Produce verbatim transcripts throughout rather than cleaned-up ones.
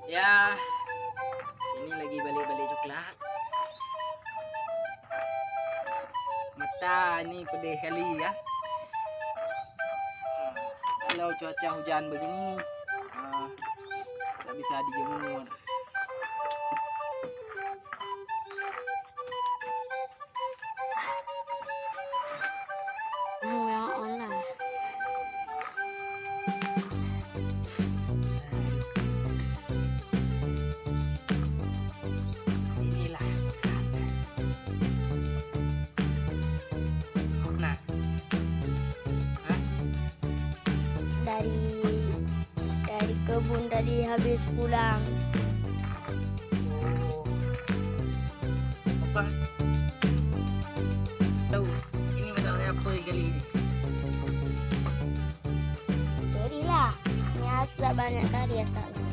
Ya, ini lagi balik-balik coklat. Mata ini pedih kali ya. Kalau cuaca hujan begini, ah, tak bisa dijemur. Murah online. Inilah coklat. Nah. Hah? Dari, dari kebun tadi habis pulang. Oh. Apa? Tahu, ini masalahnya apa kali ini? Berilah. Ini asap banyak kali asapnya.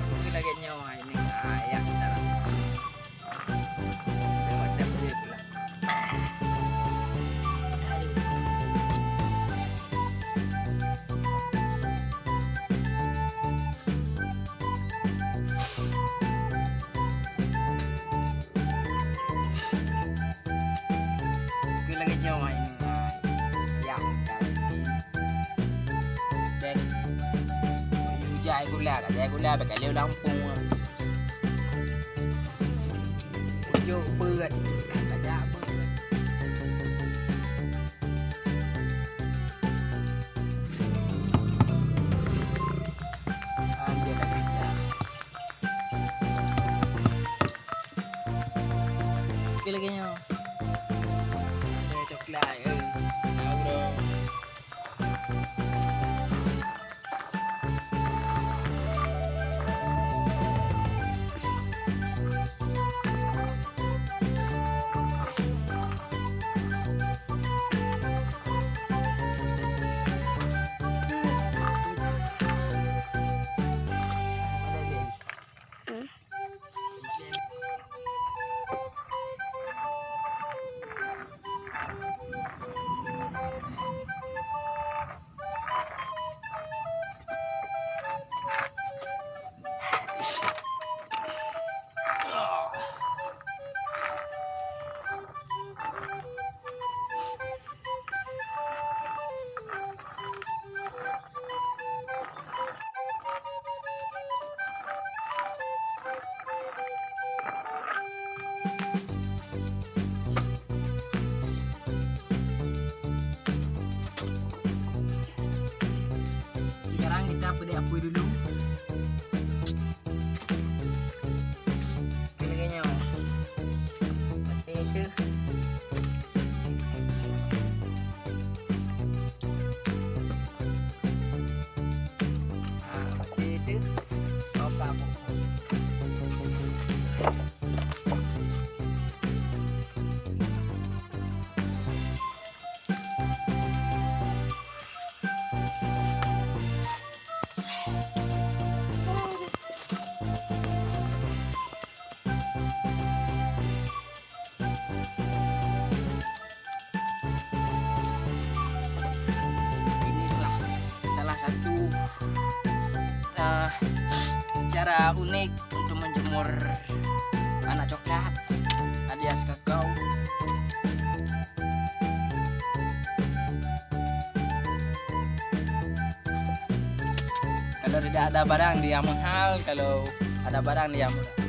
Mungkin lagèe nyoe, ini, ah, ya, kita lah. Lewat jam dia pula. Keu lagèe nyoe hai nyoe. Siap kali. Dek. Jai gula, jai gula, bèk kali lampung. Ujuk beut, tajak beut. Anjay dah kerja. Okey lagi nyoe. Ada coklat, eh. Tahu dah. Sekarang kita peuduek apui dulu. Lagèe nyoe. Maté teuh. Ah, maté teuh. Oka bu. Inilah salah satu, eh, cara unik untuk menjemur anak coklat alias kakao. Kalau tidak ada barang dia mahal, kalau ada barang dia murah.